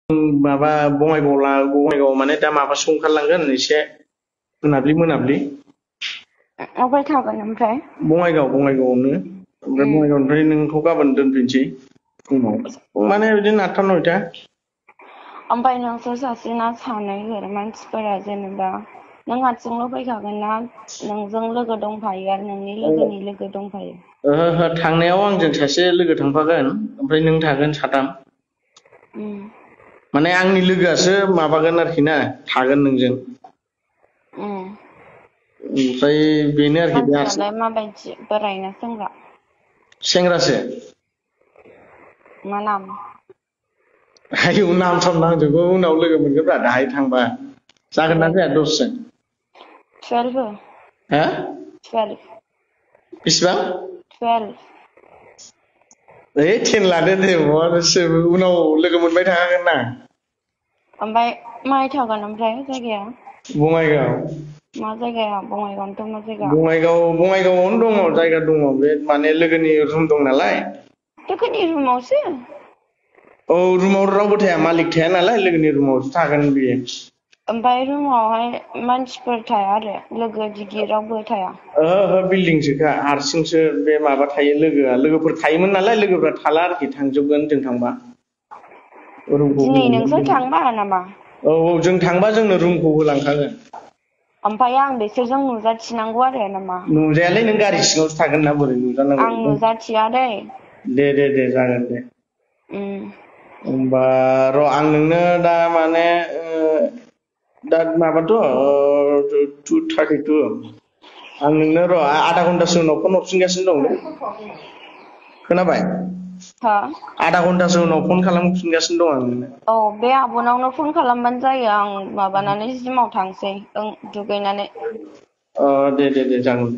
माबा बङाइगाव माने दा माबासो ओंखारलांगोन एसे मोनाब्लि अबाय थागोन ओमफ्राय? बङाइगावआवनो ओमफ्राय बङाइगावनिफ्राय नोंखौ गाबोन दोनफैनोसै फुङाव माने बिदिनो 8टा 9टा। ओमफ्राय नोंसोर सासेना सानै मानसिफोरा जेनेबा नों हारसिंल' फैखागोन ना नोंजों लोगो दंफायो आरो नोंनि लोगोनि लोगो दंफायो? ओहो थांनायाव आंजों सासे लोगो थांफागोन ओमफ्राय नों थागोन साथाम। माने आंनि लोगोआसो माबागोन आरोखि ना थागोन नोंजों। ओमफ्राय बेनो आरोखि बे हारसिं। मानसियालाय माबायदि बोराय ना सेंग्रा? सेंग्रासो। मा नाम? आयौ नाम साम नांजोबगौ उनाव लोगो मोनगोनब्रा दाहाय थांबा। जागोन ना जाया दसजन? 12 हा 12 बेसेबां? 12 ओइ 10 लादो दे उनाव लोगो मोनबाय थाखागोन ना। ओमफ्राय माहाय थागोन ओमफ्राय जायगाया? बङाइगाव। मा जायगायाव? बङाइगावनोथ' मा जायगा? बङाइगावआवनो दङ जायगा दङ बे माने लोगोनि रुम दं नालाय। लोगोनि रुमावसो? औ रुमाव रावबो थाया मालिक थाया नालाय लोगोनि रुमावसो थागोन बियो। ओमफ्राय रुमावहाय मानसिफोर थाया आरो लोगो दिगि रावबो थाया? ओहो बिल्डिंसोखा हारसिंसो बे माबा थायो लोगोफोर थायोमोन नालाय लोगोफ्रा थाला आरोखि थांजोबगोन जों थांबा। दिनै नोंसोर थांबा नामा? औ जों थांबा जोंनो रुमखौ होलांखागोन। ओमफ्राय आं बिसोरजों नुजाथिनांगौ आरो नामा? नुजायालै नों गारि सिङावसो थागोन ना बोरै नुजानांगौ। आं नुजाथिया दै। दे जागोन दे। होमबा र' आं नोंनो दा माने दा माबाथ' 2:32 आं नोंनो र' आधा घन्टासो उनाव फन हरफिनगासिनो दं दे। खोनाबाय? हा? आधा घन्टासो उनाव फन खालामफिनगासिनो दं आं नोंनो। औ बे आब'नावनो फन खालामबानो जायो आं माबानानै जिमाव थांसै दुगैनानै। दे जागोन।